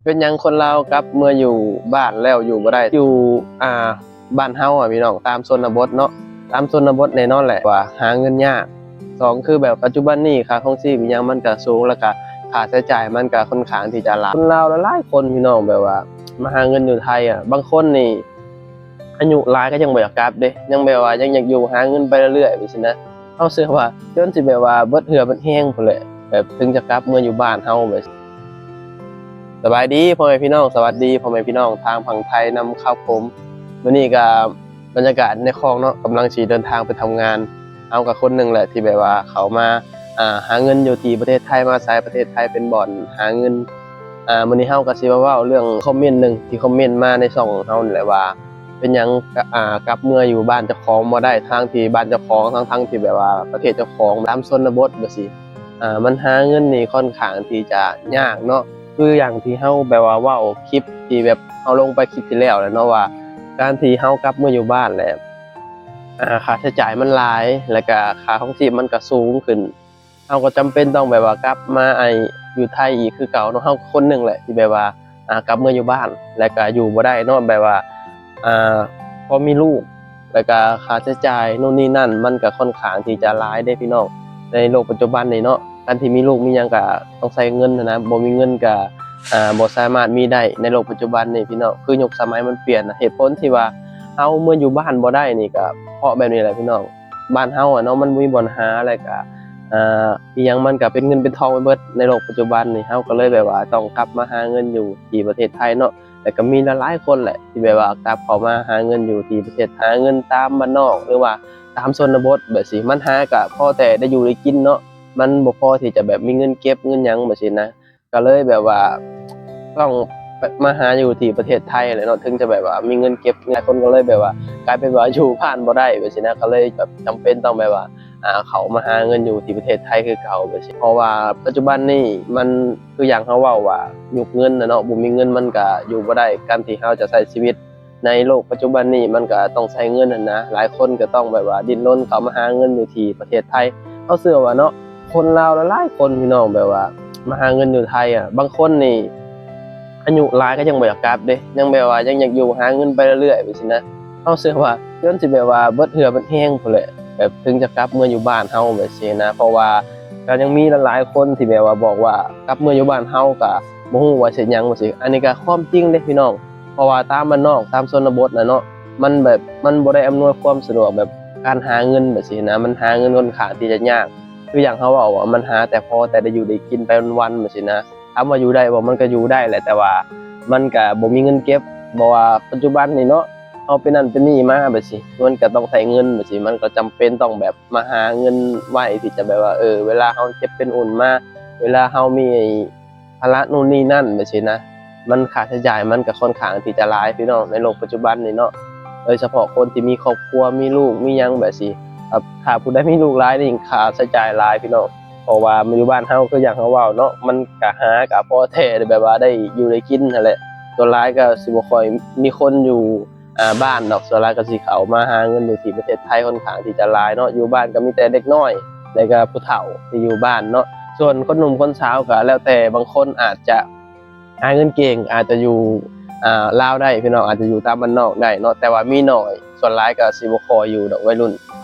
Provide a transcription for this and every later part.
ເປັນຫຍັງຄົນລາວກັບເມືອຢູ່ບ້ານແລ້ວຢູ່ບໍ່ໄດ້? ຢູ່ ອ່າ ບ້ານເຮົາອະພີ່ນ້ອງ ຕາມຊົນນະບົດເນາະ, ຕາມຊົນນະບົດແນ່ນອນແຫຼະວ່າຫາເງິນຍາກ. ສອງ ຄືແບບປັດຈຸບັນນີ້ຄ່າຄອງຊີບອີ່ຫຍັງມັນກະສູງ ແລ້ວກະຄ່າໃຊ້ຈ່າຍມັນກະຄ່ອນຂ້າງທີ່ຈະຫຼາຍ. ຄົນລາວຫຼາຍໆຄົນພີ່ນ້ອງ ແບບວ່າມາຫາເງິນຢູ່ໄທອະ ບາງຄົນນີ້ອາຍຸຫຼາຍກະຍັງບໍ່ຢາກກັບເດ້ ຍັງແບບວ່າຍັງຢາກຢູ່ຫາເງິນໄປເລື້ອຍໆ ແບບຊີ້ນະ. ເຮົາເຊື່ອວ່າຈົນຊິແບບວ່າເບິດເຫື່ອເບິດແຮງພຸ້ນແຫຼະ ແບບເຖິງຈະກັບເມືອຢູ່ບ້ານເຮົາແບບ. ສະບາຍດີພໍ່ແມ່ພີ່ນ້ອງ, ສະຫວັດດີພໍ່ແມ່ພີ່ນ້ອງທາງຝັ່ງໄທນຳຄັບຜົມ. ມື້ນີ້ກະບັນຍາກາດໃນຄອງເນາະ ກຳລັງຊິເດີນທາງໄປທຳງານ. ເຮົາກະຄົນໜຶ່ງແຫຼະທີ່ແບບວ່າເຂົ້າມາ ອ່າ ຫາເງິນຢູ່ທີ່ປະເທດໄທ ມາອາໄສປະເທດໄທເປັນບ່ອນຫາເງິນ. ອ່າ ມື້ນີ້ເຮົາກະຊິມາເວົ້າເລື່ອງຄອມເມັນໜຶ່ງທີ່ຄອມເມັນມາໃນຊ່ອງຂອງເຮົານີ້ແຫຼະວ່າ ເປັນຫຍັງ ອ່າ ກັບເມືອຢູ່ບ້ານເຈົ້າຂອງບໍ່ໄດ້ ທັງທີ່ບ້ານເຈົ້າຂອງ ທັງໆທີ່ແບບວ່າປະເທດເຈົ້າຂອງ ຕາມຊົນນະບົດແບບຊີ້ ອ່າ ມັນຫາເງິນນີ້ຄ່ອນຂ້າງທີ່ຈະຍາກເນາະ. ຄືຢ່າງທີ່ເຮົາແບບວ່າເວົ້າຄລິບທີ່ແບບເຮົາລົງໄປຄລິບທີ່ແລ້ວແຫຼະເນາະ ວ່າການທີ່ເຮົາກັບເມືອຢູ່ບ້ານແຫຼະ ອ່າ ຄ່າໃຊ້ຈ່າຍມັນຫຼາຍ ແລ້ວກະຄ່າຄອງຊີບມັນກະສູງຂຶ້ນ. ເຮົາກໍຈຳເປັນຕ້ອງແບບວ່າກັບມາ ໄອ ຢູ່ໄທອີກຄືເກົ່າເນາະ. ເຮົາຄົນໜຶ່ງແຫຼະທີ່ແບບວ່າ ອ່າ ກັບເມືອຢູ່ບ້ານ ແລ້ວກະຢູ່ບໍ່ໄດ້ເນາະ ແບບວ່າ ອ່າ ພໍມີລູກ ແລ້ວກະຄ່າໃຊ້ຈ່າຍໂນ່ນນີ້ນັ້ນ ມັນກະຄ່ອນຂ້າງທີ່ຈະຫຼາຍເດ້ພີ່ນ້ອງ. ໃນໂລກປັດຈຸບັນນີ້ເນາະ ການທີ່ມີລູກມີຫຍັງກະຕ້ອງໃຊ້ເງິນຫັ້ນນະ, ບໍ່ມີເງິນກະ ອ່າ ບໍ່ສາມາດມີໄດ້ໃນໂລກປັດຈຸບັນນີ້ພີ່ນ້ອງ. ຄືຍຸກສະໄໝມັນປ່ຽນນະ, ເຫດຜົນທີ່ວ່າເຮົາເມືອຢູ່ບ້ານບໍ່ໄດ້ນີ້ກະເພາະແບບນີ້ແຫຼະພີ່ນ້ອງ. ບ້ານເຮົາອະເນາະ ມັນບໍ່ມີບ່ອນຫາ ແລ້ວກະ ອ່າ ອີ່ຫຍັງມັນກະເປັນເງິນເປັນທອງໄປເບິດໃນໂລກປັດຈຸບັນນີ້. ເຮົາກໍເລີຍແບບວ່າຕ້ອງກັບມາຫາເງິນຢູ່ທີ່ປະເທດໄທເນາະ. ແລ້ວກະມີຫຼາຍໆຄົນແຫຼະທີ່ແບບວ່າກັບເຂົ້າມາຫາເງິນຢູ່ທີ່ປະເທດ ຫາເງິນຕາມບ້ານນອກ ຫຼືວ່າຕາມຊົນນະບົດແບບຊີ້. ມັນຫາກະພໍແຕ່ໄດ້ຢູ່ໄດ້ກິນເນາະ, ມັນບໍ່ພໍທີ່ຈະແບບມີເງິນເກັບເງິນຫຍັງແບບຊີ້ນະ. ກະເລີຍແບບວ່າຕ້ອງມາຫາຢູ່ທີ່ປະເທດໄທແຫຼະເນາະ ເຖິງຈະແບບວ່າມີເງິນເກັບ. ຫຼາຍຄົນກໍເລີຍແບບວ່າກາຍເປັນວ່າຢູ່ບ້ານບໍ່ໄດ້ແບບຊີ້ນະ, ກໍເລີຍແບບຈຳເປັນຕ້ອງແບບວ່າ ອ່າ ເຂົ້າມາຫາເງິນຢູ່ທີ່ປະເທດໄທຄືເກົ່າແບບຊີ້. ເພາະວ່າປັດຈຸບັນນີ້ມັນຄືຢ່າງເຮົາເວົ້າວ່າຍຸກເງິນນະເນາະ, ບໍ່ມີເງິນມັນກະຢູ່ບໍ່ໄດ້. ການທີ່ເຮົາຈະໃຊ້ຊີວິດໃນໂລກປັດຈຸບັນນີ້ ມັນກະຕ້ອງໃຊ້ເງິນຫັ້ນນະ. ຫຼາຍຄົນກະຕ້ອງແບບວ່າດີ້ນລົນເຂົ້າມາຫາເງິນຢູ່ທີ່ປະເທດໄທ. ເຮົາເຊື່ອວ່າເນາະ ຄົນລາວຫຼາຍໆຄົນພີ່ນ້ອງ ແບບວ່າມາຫາເງິນຢູ່ໄທອະ ບາງຄົນນີ້ອາຍຸຫຼາຍກະຍັງບໍ່ຢາກກັບເດ້, ຍັງແບບວ່າຍັງຢາກຢູ່ຫາເງິນໄປເລື້ອຍໆແບບຊີ້ນະ. ເຮົາເຊື່ອວ່າຈົນຊິແບບວ່າເບິດເຫື່ອເບິດແຮງພຸ້ນແຫຼະ ແບບເຖິງຈະກັບເມືອຢູ່ບ້ານເຮົາແບບຊີ້ນະ. ເພາະວ່າກະຍັງມີຫຼາຍໆຄົນທີ່ແບບວ່າບອກວ່າກັບເມືອຢູ່ບ້ານເຮົາກະບໍ່ຮູ້ວ່າຊິເຮັດຫຍັງແບບຊີ້. ອັນນີ້ກະຄວາມຈິງເດ້ພີ່ນ້ອງ, ເພາະວ່າຕາມບ້ານນອກ ຕາມຊົນນະບົດນະເນາະ ມັນແບບ ມັນບໍ່ໄດ້ອຳນວຍຄວາມສະດວກແບບການຫາເງິນແບບຊີ້ນະ, ມັນຫາເງິນຄ່ອນຂ້າງທີ່ຈະຍາກ. ຄືຢ່າງເຮົາເວົ້າວ່າ ມັນຫາແຕ່ພໍແຕ່ໄດ້ຢູ່ໄດ້ກິນໄປວັນໆແບບຊີ້ນະ. ຖາມວ່າຢູ່ໄດ້ບໍ່? ມັນກະຢູ່ໄດ້ແຫຼະ ແຕ່ວ່າມັນກະບໍ່ມີເງິນເກັບ. ເພາະວ່າປັດຈຸບັນນີ້ເນາະ ເຮົາເປັນນັ້ນເປັນນີ້ມາແບບຊີ້ ມັນກະຕ້ອງໃຊ້ເງິນແບບຊີ້, ມັນກະຈຳເປັນຕ້ອງແບບມາຫາເງິນໄວ້ ທີ່ຈະແບບວ່າ ເອີ ເວລາເຮົາເຈັບເປັນອຸ່ນມາ ເວລາເຮົາມີ ພາລະໂນ່ນນີ້ນັ້ນແບບຊີ້ນະ. ມັນຄ່າໃຊ້ຈ່າຍມັນກະຄ່ອນຂ້າງທີ່ຈະຫຼາຍພີ່ນ້ອງ ໃນໂລກປັດຈຸບັນນີ້ເນາະ, ໂດຍສະເພາະຄົນທີ່ມີຄອບຄົວ ມີລູກມີຫຍັງແບບຊີ້. ຖ້າ ຖ້າຜູ້ໃດມີລູກຫຼາຍນີ້ ຄ່າໃຊ້ຈ່າຍຫຼາຍພີ່ນ້ອງ. ເພາະວ່າມາຢູ່ບ້ານເຮົາ ຄືຢ່າງເຮົາເວົ້າເນາະ ມັນກະຫາກະພໍແຕ່ແບບວ່າໄດ້ຢູ່ໄດ້ກິນຫັ້ນແຫຼະ. ສ່ວນຫຼາຍກະຊິບໍ່ຄ່ອຍມີຄົນຢູ່ ອ່າ ບ້ານດອກ, ສ່ວນຫຼາຍກະຊິເຂົ້າມາຫາເງິນຢູ່ທີ່ປະເທດໄທ ຄ່ອນຂ້າງທີ່ຈະຫຼາຍເນາະ. ຢູ່ບ້ານກະມີແຕ່ເດັກນ້ອຍ ແລ້ວກະຜູ້ເຖົ້າທີ່ຢູ່ບ້ານເນາະ. ສ່ວນຄົນໜຸ່ມຄົນສາວກະແລ້ວແຕ່, ບາງຄົນອາດຈະຫາເງິນເກັ່ງ ອາດຈະຢູ່ ອ່າ ລາວໄດ້ພີ່ນ້ອງ, ອາດຈະຢູ່ຕາມບ້ານນອກໄດ້ເນາະ ແຕ່ວ່າມີໜ້ອຍ. ສ່ວນຫຼາຍກະຊິບໍ່ຄ່ອຍຢູ່ດອກໄວລຸ້ນ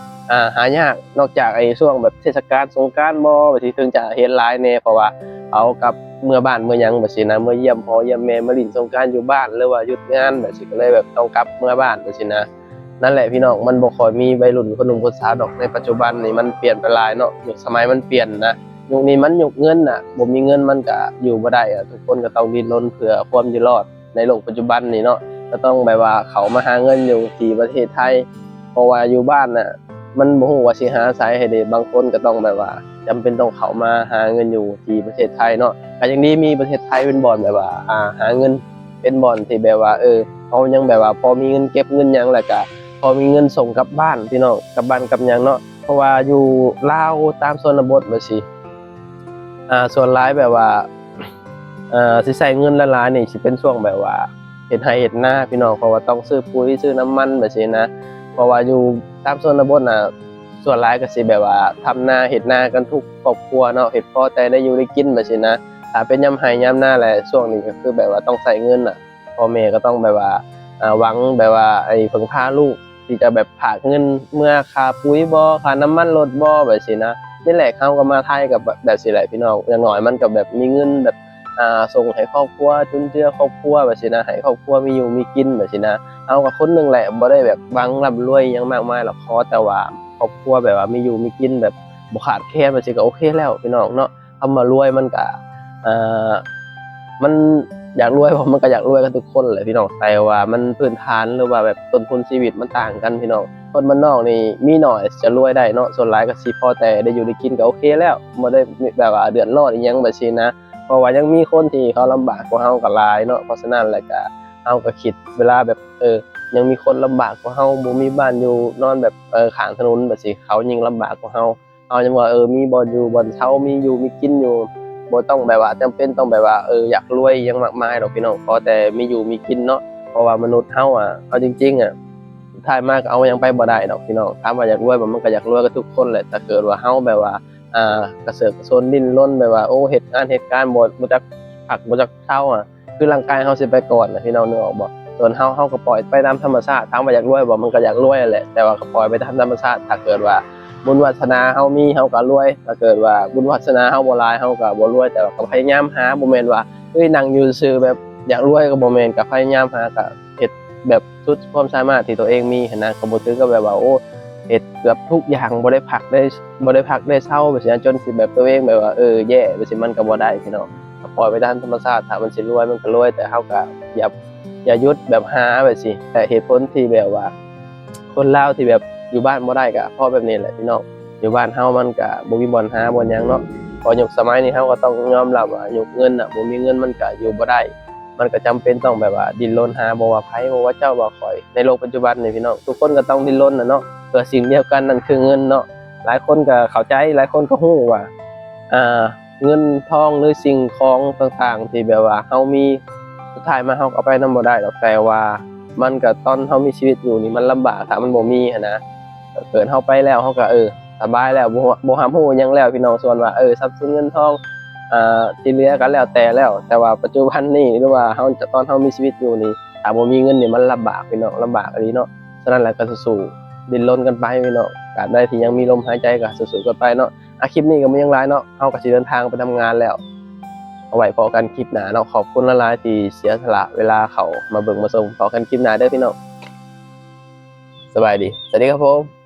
ອ່າ ຫາຍາກ. ນອກຈາກໄອ້ຊ່ວງແບບເທດສະການສົງການບໍ ແບບຊີ້ ເຖິງຈະເຫັນຫຼາຍແດ່ ເພາະວ່າເຂົາກັບເມືອບ້ານເມືອຫຍັງແບບຊີ້ນະ, ເມືອຢ້ຽມພໍ່ຢ້ຽມແມ່ ມາຫຼິ້ນສົງການຢູ່ບ້ານ ຫຼືວ່າຢຸດງານແບບຊີ້ ກະເລີຍແບບຕ້ອງກັບເມືອບ້ານແບບຊີ້ນະ. ນັ້ນແຫຼະພີ່ນ້ອງ ມັນບໍ່ຄ່ອຍມີໄວລຸ້ນຄົນໜຸ່ມຄົນສາວດອກ. ໃນປັດຈຸບັນນີ້ມັນປ່ຽນໄປຫຼາຍເນາະ, ຍຸກສະໄໝມັນປ່ຽນນະ. ຍຸກນີ້ມັນຍຸກເງິນນະ, ບໍ່ມີເງິນມັນກະຢູ່ບໍ່ໄດ້ອະ, ທຸກຄົນກະຕ້ອງດີ້ນລົນເພື່ອຄວາມຢູ່ລອດໃນໂລກປັດຈຸບັນນີ້ເນາະ. ກະຕ້ອງແບບວ່າເຂົ້າມາຫາເງິນຢູ່ທີ່ປະເທດໄທ ເພາະວ່າຢູ່ບ້ານນະ ມັນບໍ່ຮູ້ວ່າຊິຫາໃສໃຫ້ເດ. ບາງຄົນກະຕ້ອງແບບວ່າຈຳເປັນຕ້ອງເຂົ້າມາຫາເງິນຢູ່ທີ່ປະເທດໄທເນາະ. ກະຍັງດີມີປະເທດໄທເປັນບ່ອນແບບວ່າ ອ່າ ຫາເງິນ ເປັນບ່ອນທີ່ແບບວ່າ ເອີ ເຮົາຍັງແບບວ່າພໍມີເງິນເກັບເງິນຫຍັງ ແລ້ວກະພໍມີເງິນສົ່ງກັບບ້ານພີ່ນ້ອງ, ກັບບ້ານກັບຫຍັງເນາະ. ເພາະວ່າຢູ່ລາວຕາມຊົນນະບົດແບບຊີ້ ອ່າ ສ່ວນຫຼາຍແບບວ່າ ເອີ ຊິໃຊ້ເງິນຫຼາຍໆນີ້ ຊິເປັນຊ່ວງແບບວ່າເຮັດໄຮ່ເຮັດນາພີ່ນ້ອງ, ເພາະວ່າຕ້ອງຊື້ປຸ໋ຍ ຊື້ນ້ຳມັນແບບຊີ້ນະ. ເພາະວ່າຢູ່ຕາມຊົນນະບົດນະ ສ່ວນຫຼາຍກະຊິແບບວ່າທຳນາເຮັດນາກັນທຸກຄອບຄົວເນາະ, ເຮັດພໍແຕ່ໄດ້ຢູ່ໄດ້ກິນແບບຊີ້ນະ. ຖ້າເປັນຍາມໄຮ່ຍາມນາແຫຼະ ຊ່ວງນີ້ກໍຄືແບບວ່າຕ້ອງໃຊ້ເງິນນະ ພໍ່ແມ່ກໍຕ້ອງແບບວ່າ ອາ ຫວັງແບບວ່າ ໄອ້ ເພິ່ງພາລູກ ທີ່ຈະແບບຝາກເງິນເມືອຄ່າປຸ໋ຍບໍ ຄ່ານ້ຳມັນລົດບໍ ແບບຊີ້ນະ. ນີ້ແຫຼະ ເຮົາກໍມາໄທກໍແບບ ແບບຊີ້ແຫຼະພີ່ນ້ອງ ຢ່າງໜ້ອຍມັນກໍແບບມີເງິນແບບ ອາ ສົ່ງໃຫ້ຄອບຄົວ ຈຸນເຈືອຄອບຄົວ ແບບຊີ້ນະ ໃຫ້ຄອບຄົວມີຢູ່ມີກິນ ແບບຊີ້ນະ. ເຮົາກໍຄົນໜຶ່ງແຫຼະ ບໍ່ໄດ້ແບບຫວັງລ່ຳລວຍຫຍັງມາກມາຍດອກ ຂໍແຕ່ວ່າຄອບຄົວແບບວ່າມີຢູ່ມີກິນ ແບບບໍ່ຂາດແຄນ ແບບຊີ້ກໍໂອເຄແລ້ວພີ່ນ້ອງເນາະ. ຄຳວ່າລວຍມັນກະ ເອີ ມັນຢາກລວຍບໍ່ ມັນກໍຢາກລວຍກັນທຸກຄົນແຫຼະພີ່ນ້ອງ ແຕ່ວ່າມັນພື້ນຖານ ຫຼືວ່າແບບຕົ້ນທຶນຊີວິດມັນຕ່າງກັນພີ່ນ້ອງ. ຄົນບ້ານນອກນີ້ມີໜ້ອຍຈະລວຍໄດ້ເນາະ ສ່ວນຫຼາຍກໍຊິພໍແຕ່ໄດ້ຢູ່ໄດ້ກິນກໍໂອເຄແລ້ວ ບໍ່ໄດ້ແບບວ່າເດືອດຮ້ອນອີ່ຫຍັງ ແບບຊີ້ນະ. ເພາະວ່າຍັງມີຄົນທີ່ເຂົາລຳບາກກວ່າເຮົາກໍຫຼາຍເນາະ. ເພາະສະນັ້ນແລ້ວກໍ ເຮົາກໍຄິດເວລາແບບ ເອີ ຍັງມີຄົນລຳບາກກວ່າເຮົາ ບໍ່ມີບ້ານຢູ່ ນອນແບບ ເອີ ຂ້າງຖະໜົນ ແບບຊີ້ ເຂົາຍິ່ງລຳບາກກວ່າເຮົາ. ເຮົາຍັງວ່າ ເອີ ມີບ່ອນຢູ່ບ່ອນເຊົາ ມີຢູ່ມີກິນຢູ່ ບໍ່ຕ້ອງແບບວ່າຈຳເປັນຕ້ອງແບບວ່າ ເອີ ຢາກລວຍຫຍັງມາກມາຍດອກພີ່ນ້ອງ ຂໍແຕ່ມີຢູ່ມີກິນເນາະ. ເພາະວ່າມະນຸດເຮົາອະ ເອົາຈິງໆອະ ສຸດທ້າຍມາກໍເອົາຫຍັງໄປບໍ່ໄດ້ດອກພີ່ນ້ອງ. ຖາມວ່າຢາກລວຍບໍ່ ມັນກໍຢາກລວຍກັນທຸກຄົນແຫຼະ ຖ້າເກີດວ່າເຮົາແບບວ່າ ອາ ກະເສີກກະສົນ ດີ້ນລົນແບບວ່າ ໂອ້ ເຮັດງານເຮັດການ ບໍ່ ບໍ່ຈັກພັກບໍ່ຈັກເຊົາອະ ຄືຮ່າງກາຍເຮົາຊິໄປກ່ອນນະ ພີ່ນ້ອງນຶກອອກບໍ່? ສ່ວນເຮົາ ເຮົາກໍປ່ອຍໄປຕາມທຳມະຊາດ. ຖາມວ່າຢາກລວຍບໍ່? ມັນກໍຢາກລວຍແຫຼະ ແຕ່ວ່າກໍປ່ອຍໄປຕາມທຳມະຊາດ. ຖ້າເກີດວ່າບຸນວາດສະໜາເຮົາມີ ເຮົາກໍລວຍ, ຖ້າເກີດວ່າບຸນວາດສະໜາເຮົາບໍ່ຫຼາຍ ເຮົາກໍບໍ່ລວຍ, ແຕ່ວ່າກໍພະຍາຍາມຫາ, ບໍ່ແມ່ນວ່າ ເອີຍ ນັ່ງຢູ່ຊື່ແບບຢາກລວຍກໍບໍ່ແມ່ນ, ກໍພະຍາຍາມຫາ, ກໍເຮັດແບບສຸດຄວາມສາມາດທີ່ຕົວເອງມີຫັ້ນນະ, ກໍບໍ່ຖືກັບແບບວ່າ ໂອ້ ເຮັດເກືອບທຸກຢ່າງ ບໍ່ໄດ້ພັກໄດ້ ບໍ່ໄດ້ພັກໄດ້ເຊົາແບບຊີ້ນະ ຈົນຊິແບບຕົວເອງແບບວ່າ ເອີ ແຍ່ແບບຊີ້ ມັນກໍບໍ່ໄດ້ພີ່ນ້ອງ. ກໍປ່ອຍໄປຕາມທຳມະຊາດ, ຖ້າມັນຊິລວຍມັນກໍລວຍ, ແຕ່ເຮົາກໍຢ່າ ຢ່າຢຸດແບບຫາແບບຊີ້. ແຕ່ເຫດຜົນທີ່ແບບວ່າຄົນລາວທີ່ແບບຢູ່ບ້ານບໍ່ໄດ້ກໍເພາະແບບນີ້ແຫຼະພີ່ນ້ອງ. ຢູ່ບ້ານເຮົາມັນກໍບໍ່ມີບ່ອນຫາບ່ອນຫຍັງເນາະ. ເພາະຍຸກສະໄໝນີ້ເຮົາກໍຕ້ອງຍອມຮັບວ່າຍຸກເງິນນະ ບໍ່ມີເງິນມັນກໍຢູ່ບໍ່ໄດ້. ມັນກໍຈຳເປັນຕ້ອງແບບວ່າດີ້ນລົນຫາ ບໍ່ວ່າໃຜ ບໍ່ວ່າເຈົ້າ ບໍ່ວ່າຂ້ອຍ. ໃນໂລກປັດຈຸບັນນີ້ພີ່ນ້ອງ ທຸກຄົນກໍຕ້ອງດີ້ນລົນນະເນາະ ເພື່ອສິ່ງດຽວກັນ ນັ້ນຄືເງິນເນາະ. ຫຼາຍຄົນກໍເຂົ້າໃຈ, ຫຼາຍຄົນກໍຮູ້ວ່າ ອ່າ ເງິນທອງ ຫຼື ສິ່ງຂອງຕ່າງໆ ທີ່ແບບວ່າເຮົາມີ ສຸດທ້າຍມາເຮົາກໍເອົາໄປນຳບໍ່ໄດ້ດອກ, ແຕ່ວ່າມັນກໍຕອນເຮົາມີຊີວິດຢູ່ນີ້ມັນລຳບາກ ຖ້າມັນບໍ່ມີຫັ້ນນະ. ເກີດເຮົາໄປແລ້ວ ເຮົາກໍ ເອີ ສະບາຍແລ້ວ ບໍ່ ບໍ່ຮັບຮູ້ຫຍັງແລ້ວພີ່ນ້ອງ. ສ່ວນວ່າ ເອີ ຊັບສິນເງິນທອງ ອ່າ ທີ່ເຫຼືອກໍແລ້ວແຕ່ແລ້ວ, ແຕ່ວ່າປັດຈຸບັນນີ້ ຫຼືວ່າເຮົາ ຕອນເຮົາມີຊີວິດຢູ່ນີ້ ຖ້າບໍ່ມີເງິນນີ້ມັນລຳບາກພີ່ນ້ອງ, ລຳບາກອີ່ຫຼີເນາະ. ສະນັ້ນແຫຼະ ກໍສູ້ໆ ດີ້ນລົນກັນໄປພີ່ນ້ອງ, ຕາບໃດທີ່ຍັງມີລົມຫາຍໃຈກໍສູ້ໆກັນໄປເນາະ. ອາ ຄລິບນີ້ກໍບໍ່ມີຫຍັງຫຼາຍເນາະ, ເຮົາກໍຊິເດີນທາງໄປທຳງານແລ້ວ. ເອົາໄວ້ພໍ້ກັນຄລິບໜ້າເນາະ. ຂອບຄຸນຫຼາຍໆທີ່ເສຍສະຫຼະເວລາເຂົ້າມາເບິ່ງມາຊົມ. ພໍ້ກັນຄລິບໜ້າເດີພີ່ນ້ອງ. ສະບາຍດີ. ສະຫວັດດີຄັບຜົມ.